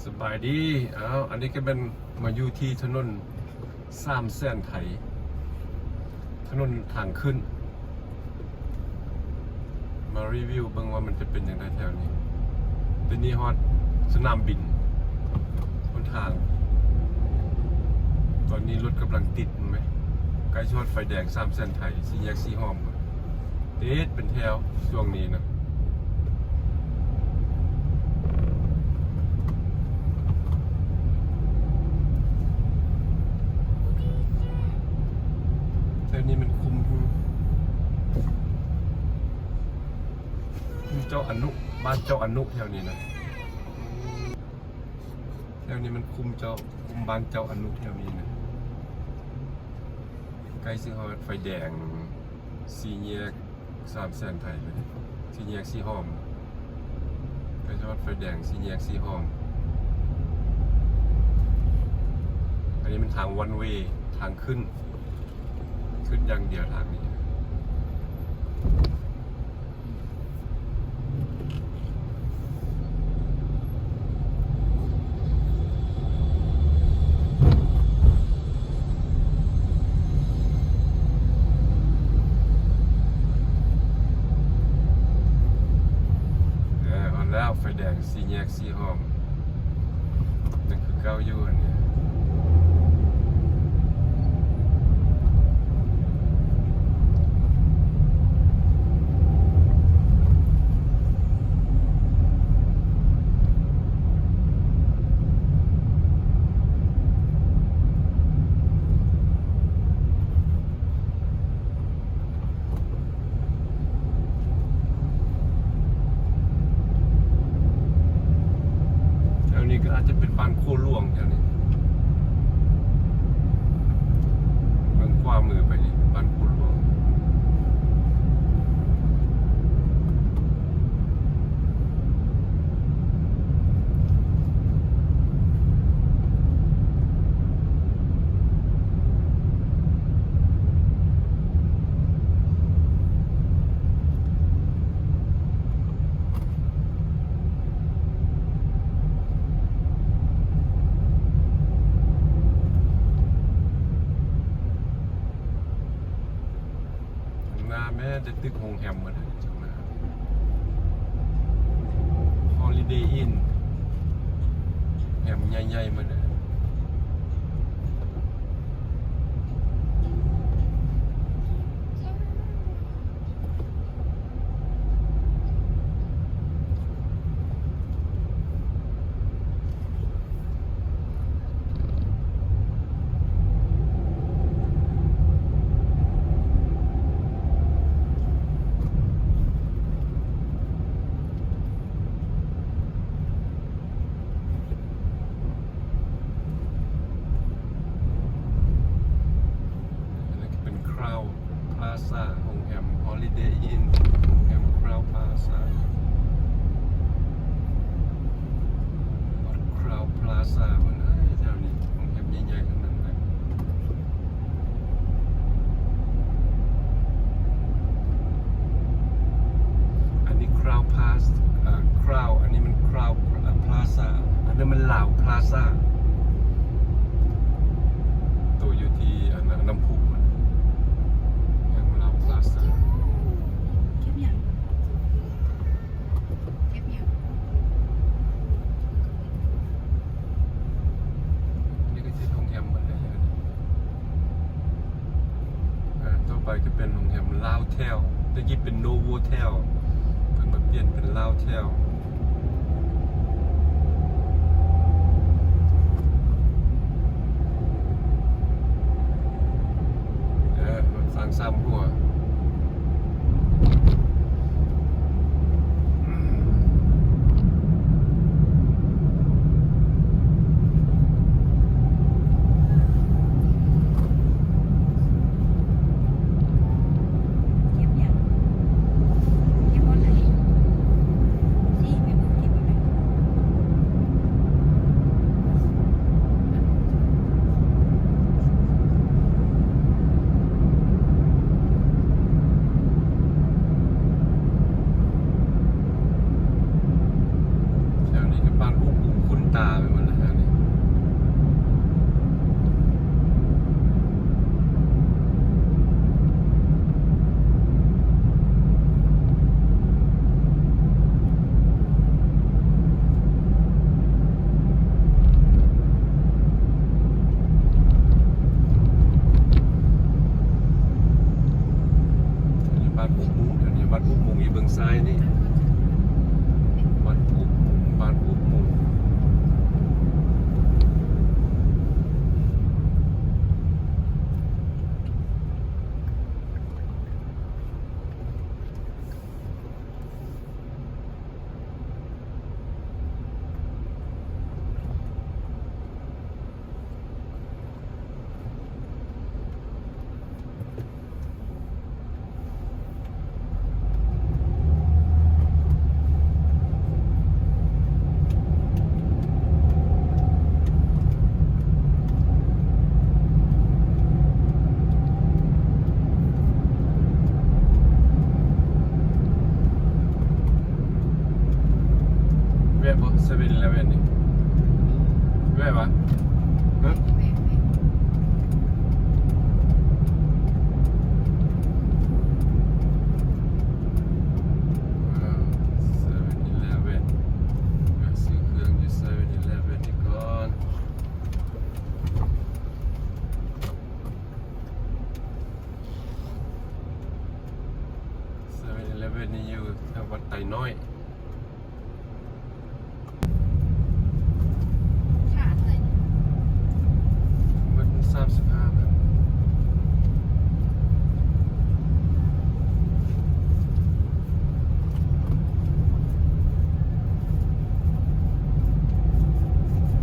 ສະບາຍດີ. ອ້າວ ອັນນີ້ກໍແມ່ນມາຢູ່ທີ່ຖະໜົນສາມແສນໄທ ຖະໜົນທາງຂຶ້ນ ມາຣີວິວເບິ່ງວ່າມັນຈະເປັນຈັ່ງໃດແຖວນີ້. ດຽວນີ້ຮອດສະໜາມບິນ ຫົນທາງ ຕອນນີ້ລົດກຳລັງຕິດ ເຫັນໄໝ? ໃກ້ຊິຮອດໄຟແດງສາມແສນໄທ ສີ່ແຍກສີ່ຫ້ອມ ຕິດເປັນແຖວຊ່ວງນີ້ນະ. ແຖວນີ້ແມ່ນຄຸ້ມ ຄຸ້ມເຈົ້າອະນຸ ບ້ານເຈົ້າອະນຸແຖວນີ້ນະ. ແຖວນີ້ມັນຄຸ້ມເຈົ້າ ຄຸ້ມບ້ານເຈົ້າອະນຸແຖວນີ້ນະ. ໃກ້ຊິຮອດໄຟແດງສີ່ແຍກສາມແສນໄທແລ້ວເດ້ ສີ່ແຍກສີ່ຫ້ອມ ໃກ້ຊິຮອດໄຟແດງສີ່ແຍກສີ່ຫ້ອມ. ອັນນີ້ມັນທາງວັນເວ ທາງຂຶ້ນ ຂຶ້ນຢ່າງດຽວທາງນີ້. ເອີ ຮອດແລ້ວ ໄຟແດງສີ່ແຍກສີ່ຫ້ອມ. ຍັງຄືເກົ່າຢູ່ອັນນີ້. ແຖວນີ້ກໍອາດຈະເປັນບ້ານໂຄຫຼວງແຖວນີ້ ເບິ່ງຂວາມືໄປນີ້ ບ້ານໂຄຫຼວງ. ຂ້າງໜ້າແມ່ນແຕ່ຕຶກໂຮງແຮມໝົດເລີຍ ຂ້າງໜ້າ Holiday Inn ແຮມໃຫຍ່ໆໝົດເລີຍ. ອັນນັ້ນກໍເປັນ Crowne Plaza ໂຮງແຮມ Holiday Inn ໂຮງແຮມ Crowne Plaza ວັດ Crowne Plaza ພຸ້ນເອີຍ ແຖວນີ້ໂຮງແຮມໃຫຍ່ໆທັງນັ້ນເລີຍ. ອັນນີ້ Crowne Plaza ເອີ Crowne ອັນນີ້ມັນ Crowne Plaza ອັນນັ້ນມັນ Lawne Plaza ໂຕຢູ່ທີ່ອັນນັ້ນ ນ້ຳພຸ Lawne Plaza. ເກັບຫຍັງ? ເກັບຫຍັງ? ນີ້ກໍຊິໂຮງແຮມໝົດເລີຍ. ອ່າ ຕໍ່ໄປກໍເປັນໂຮງແຮມ Lawne Hotel ແຕ່ກີ້ເປັນ Novotel ເພິ່ນມາປ່ຽນເປັນ Lawne Hotel. ເອີ ລົດຊ້າງສາມຫົວ. ແຖວນີ້ກໍບ້ານຮູບປຸງຂຸນຕາໄປໝົດ. ແວະບໍ່ ເຊເວັນອີເລບເວັນນີ້? ແວະວະ? ຮະ? ແວະ ແວະ ເອີ ເຊເວັນອີເລບເວັນ ແວະຊື້ເຄື່ອງຢູ່ເຊເວັນອີເລບເວັນນີ້ກ່ອນ. ເຊເວັນອີເລບເວັນນີ້ຢູ່ແຖວວັດໄຕນ້ອຍ. ຄ່າເທົ່າໃດນີ້? ເບິດສາມສິບຫ້າບາດ.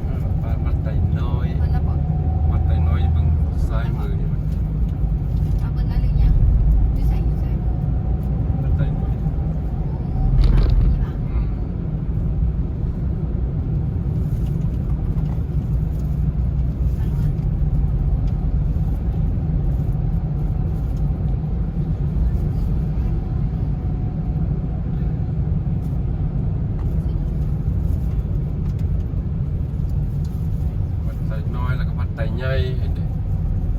ເອີ ບ້ານ ບ້ານໄຕນ້ອຍ. ເພິ່ນລະບໍ? ບ້ານໄຕນ້ອຍຢູ່ເບື້ອງຊ້າຍມືນີ້ມັນ. ເອົາເພິ່ນລະຫຼືຍັງ? ຢູ່ໃສ? ຢູ່ໃສ? ບ້ານໄຕນ້ອຍ. ໂອ້ ໄປບ້ານນີ້ຫວາ? ອືມ. ວັດໄຕນ້ອຍ ແລ້ວກໍວັດໄຕໃຫຍ່ ເຫັນເດ້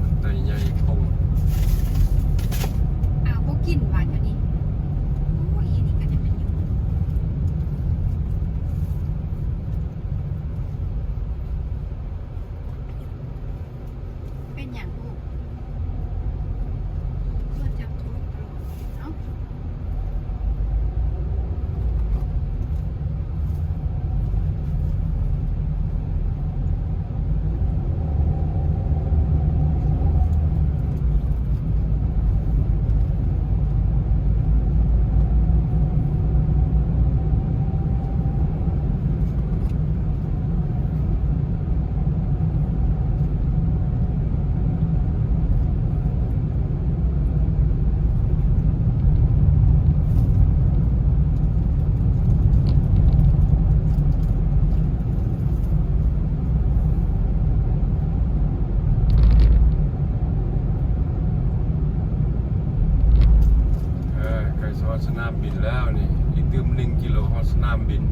ວັດໄຕໃຫຍ່ຄົງ. ອ້າວ ບໍ່ກິນຫວານຢູ່ນີ້. ໂອ້ຍ ອີນີ້ກໍຈະແມ່ນຢູ່ ເປັນຫຍັງລູກ? ເພື່ອນຈະໂທດຕະຫຼອດເນາະ. ເອີ ໃກ້ຊິຮອດສະໜາມບິນແລ້ວນີ້ ອີກຕື່ມໜຶ່ງກິໂລຮອດສະໜາມບິນ.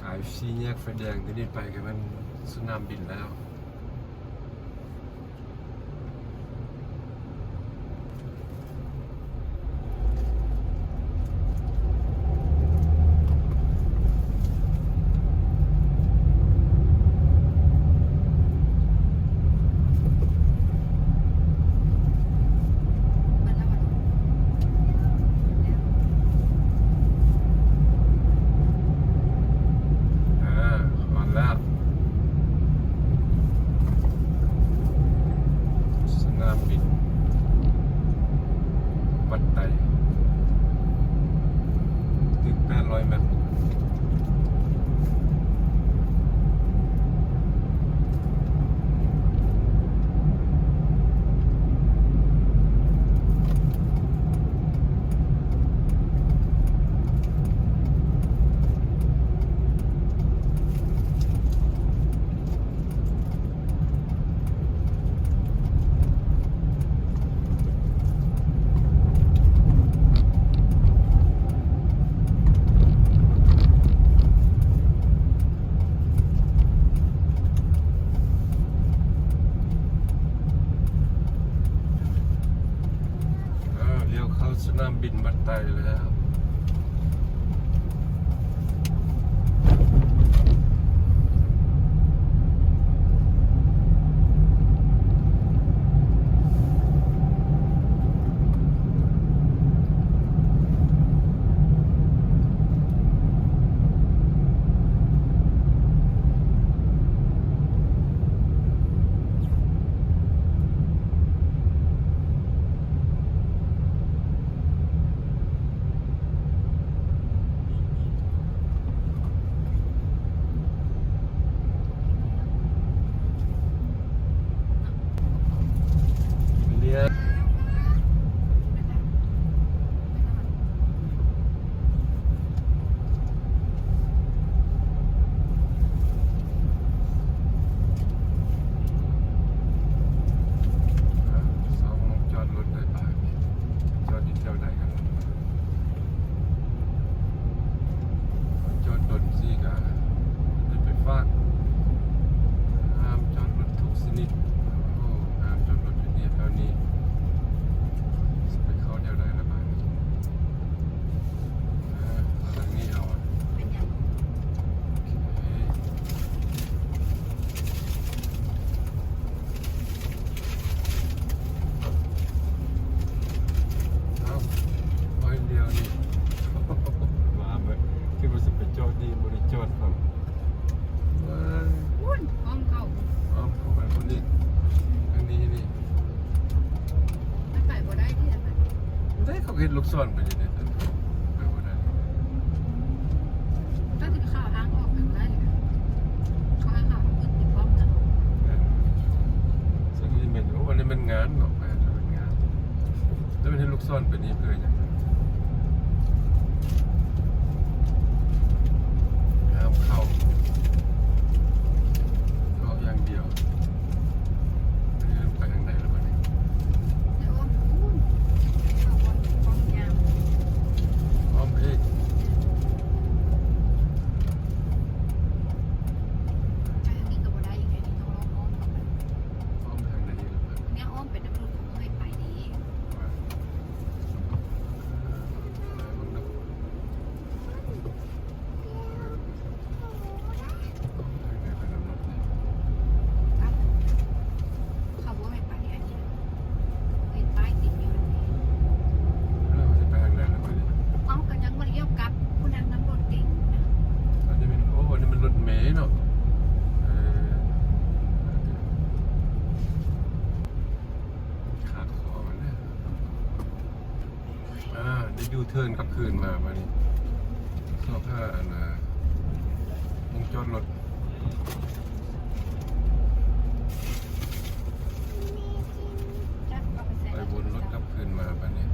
ກາຍສີ່ແຍກໄຟແດງທີ່ນີ້ໄປກໍແມ່ນສະໜາມບິນແລ້ວ. ອ່າ ຮອດແລ້ວ ສະໜາມບິນວັດໄຕ ຕຶກແປດຮ້ອຍແມັດ. ອ້າວ ລ້ຽວເຂົ້າສະໜາມບິນວັດໄຕແລ້ວ. ເ ເຮັດລູກສອນໄປຢູ່ໃນນັ້ນ ໄປບໍ່ໄດ້. ເຈົ້າຊິໄປເຂົ້າທາງອອກທາງໃດ? ເຂົາໃຫ້ເຂົ້າທາງອື່ນຕິດປ້ອມນະ. ແມ່ນ. ສ່ວນນີ້ແມ່ນ ໂອ້ ອັນນີ້ແມ່ນງານເນາະ ໄປທາງງານ. ແຕ່ແມ່ນເຮັດລູກສອນໄປນີ້ເພື່ອຫຍັງ? ຫ້າມເຂົ້າ ເຂົ້າຢ່າງດຽວ. ໄປທາງໃດລະບາດນີ້? ໄປອ້ອມພຸ້ນ ໄປເຂົ້າບ່ອນປ້ອມຍາມ ອ້ອມອີກ. ໄປທາງນີ້ກໍບໍ່ໄດ້ອີກເດ ນີ້ຕ້ອງອ້ອມ ອ້ອມເຂົ້າໄປ. ອ້ອມໄປທາງໃດອີກລະບາດ? ແນວອ້ອມໄປນຳລົດຂອງເອື້ອຍໄປເດ. ເຂົາບໍ່ໃຫ້ໄປອັນນີ້ ເຫັນປ້າຍຕິດຢູ່. ເອີ ຊິໄປທາງໃດລະບາດນີ້? ເອົ້າ ກໍຍັງບໍ່ລ້ຽວກັບ ຜູ້ນັ່ງນຳລົດເກັ່ງນະ. ອັນນີ້ແມ່ນ ໂອ້ ອັນນີ້ມັນລົດເມເນາະ. ເອີ ຂາດຂໍ້ມັນເດີ. ອ່າ ໄດ້ຢູເທີນກັບຄືນມາບາດນີ້ ຊອກຫາອັນນ່າ ໝ່ອງຈອດລົດ ໄປວົນລົດກັບຄືນມາບາດນີ້.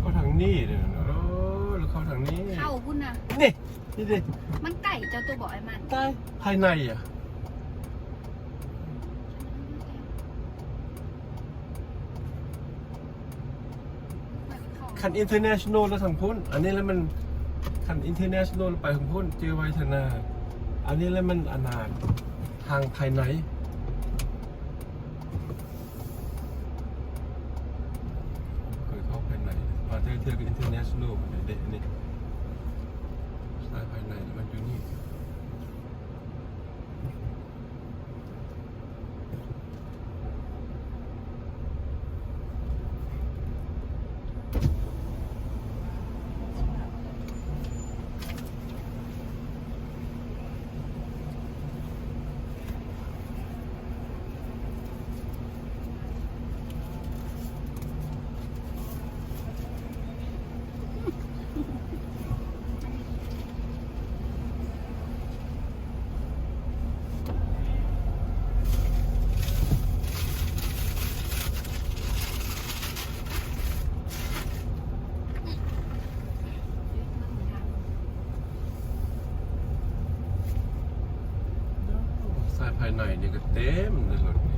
ເຂົ້າທາງນີ້ເດີ. ເອີ ເຂົ້າທາງນີ້ ເຂົ້າພຸ້ນນະ. ນີ້ ນີ້ເດ. ມັນໄກເຈົ້າຕົວະ ບໍ່ອ້າຍມັນ. ຕາຍ ພາຍໃນອະ. ຄັນອິນເຕີເນຊັນແນວລະທາງພຸ້ນ ອັນນີ້ລະມັນ ຄັນອິນເຕີເນຊັນແນວລະໄປທາງພຸ້ນ ເຈີໄວທະນາ. ອັນນີ້ລະມັນ ອັນນ່າ ທາງພາຍໃນ. ເຄີຍເຂົ້າພາຍໃນ ມາແຕ່ເທື່ອກໍອິນເຕີເນຊັນແນວເດ ອັນນີ້ ສາຍພາຍໃນລະມັນຢູ່ນີ້. ສາຍພາຍໃນນີ້ກໍເຕັມເລີຍລົດນີ້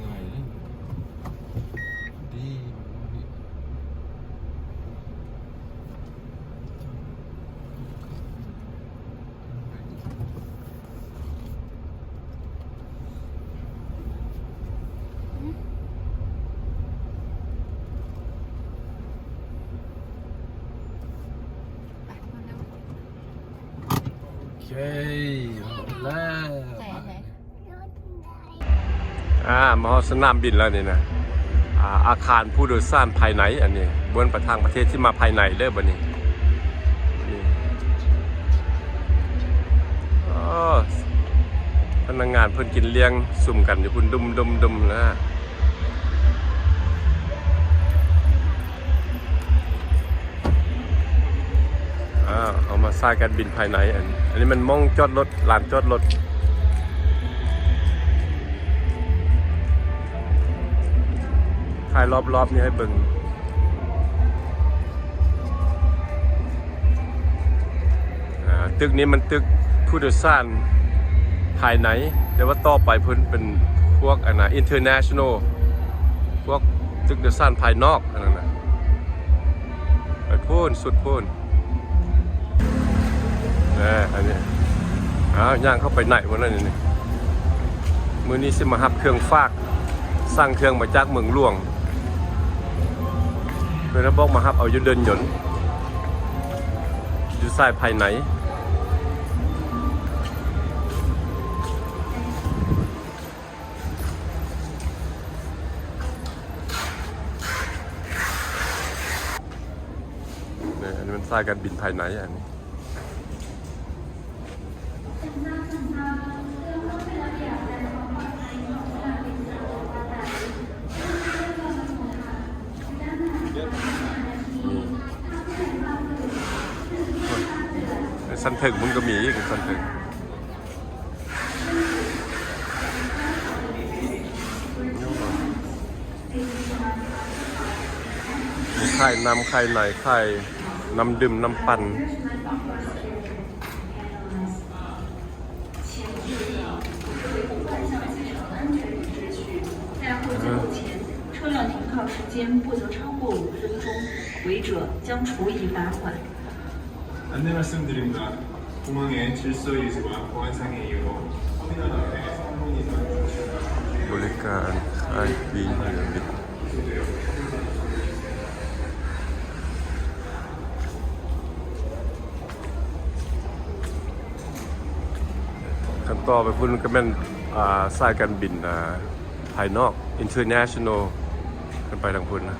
ງ່າຍເລີຍ ດີມັນບໍ່ນີ້. ໂອເຄ ຮອດແລ້ວ. ອ່າ ມາຮອດສະໜາມບິນແລ້ວນີ້ນະ. ອ່າ ອາຄານຜູ້ໂດຍສານພາຍໃນ ອັນນີ້ບ່ອນໄປຕ່າງປະເທດທີ່ມາພາຍໃນເດີບັດນີ້. ນີ້ ອໍ ພະນັກງານເພິ່ນກິນລ້ຽງສຸມກັນຢູ່ພຸ້ນ ດຸມໆໆນະ. ອ່າ ເຮົາມາສາຍການບິນພາຍໃນ. ອັນ ອັນນີ້ມັນໝ່ອງຈອດລົດ ລານຈອດລົດ. ຖ່າຍລອບໆນີ້ໃຫ້ເບິ່ງ. ອ່າ ຕຶກນີ້ມັນຕຶກຜູ້ໂດຍສານພາຍໃນ, ແຕ່ວ່າຕໍ່ໄປເພິ່ນເປັນພວກ ອັນນ່າ international ພວກຕຶກໂດຍສານພາຍນອກ ອັນນັ້ນນະ ໄປພຸ້ນ ສຸດພຸ້ນ. ເອີ ອັນນີ້ ອ້າວ ຍ່າງເຂົ້າໄປໃນພຸ້ນແລ້ວນີ້. ມື້ນີ້ຊິມາຮັບເຄື່ອງຝາກ ສັ່ງເຄື່ອງມາຈາກເມືອງຫຼວງ. ເພິ່ນບອກມາຮັບເອົາຢູ່ເດີ່ນຍົນ ຢູ່ສາຍພາຍໃນ. ສາຍການບິນພາຍໃນອັນນີ້ ຊັ້ນເທິງພຸ້ນກໍມີອີກ ຊັ້ນເທິງ. ມີຂາຍນ້ຳ ຂາຍໃນ ຂາຍນ້ຳດື່ມ ນ້ຳປັ່ນ. 在货机口前，车辆停靠时间不得超过五分钟，违者将处以罚款。안내 말씀드립니다. 공항의 질서 유지와 보안상의 이유로 터미널 앞에 삼 분 이상 주차가 ບໍລິການຂາຍປີ້ເຮືອບິນ. ຄັນຕໍ່ໄປພຸ້ນກໍແມ່ນ ອ່າ ສາຍການບິນ ອ່າ ພາຍນອກ international ຂຶ້ນໄປທາງພຸ້ນນະ.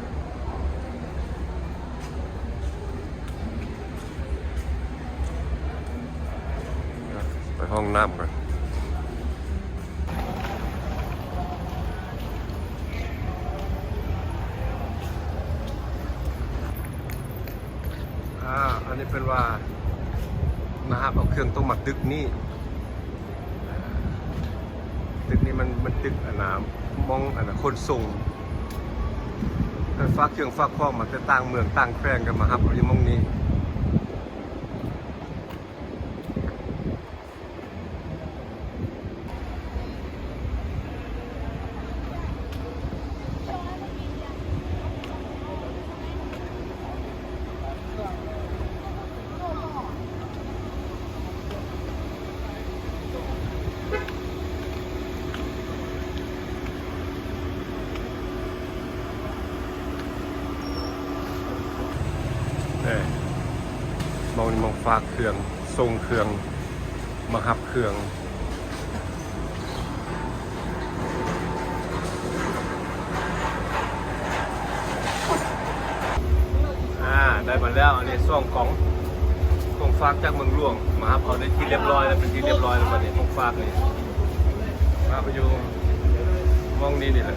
ໄປຫ້ອງນ້ຳກ່ອນ. ອ່າ ອັນນີ້ເພິ່ນວ່າມາຮັບເອົາເຄື່ອງຕ້ອງມາຕຶກນີ້. ຕຶກນີ້ມັນ ມັນຕຶກອັນນ່າ ໝ່ອງອັນນ່າຂົນສົ່ງ ເພິ່ນຝາກເຄື່ອງຝາກຂອງມາແຕ່ຕ່າງເມືອງຕ່າງແຂວງ ກໍມາຮັບເອົາຢູ່ໝ່ອງນີ້. ເອີ ໝ່ອງນີ້ໝ່ອງຝາກເຄື່ອງ ສົ່ງເຄື່ອງ ມາຮັບເຄື່ອງ. ອ່າ ໄດ້ມາແລ້ວ ອັນນີ້ສອງກ່ອງ ຂອງຝາກຈາກເມືອງຫຼວງ ມາຮັບເອົາໄດ້ທີ່ລຽບຮ້ອຍແລ້ວ ເປັນທີ່ລຽບຮ້ອຍແລ້ວ. ບັດນີ້ຂອງຝາກນີ້ ພາໄປຢູ່ໝ່ອງນີ້ນີ້ແຫຼະ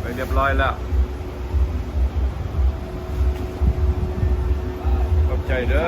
ໄປລຽບຮ້ອຍແລ້ວ. ຂອບໃຈເດີ.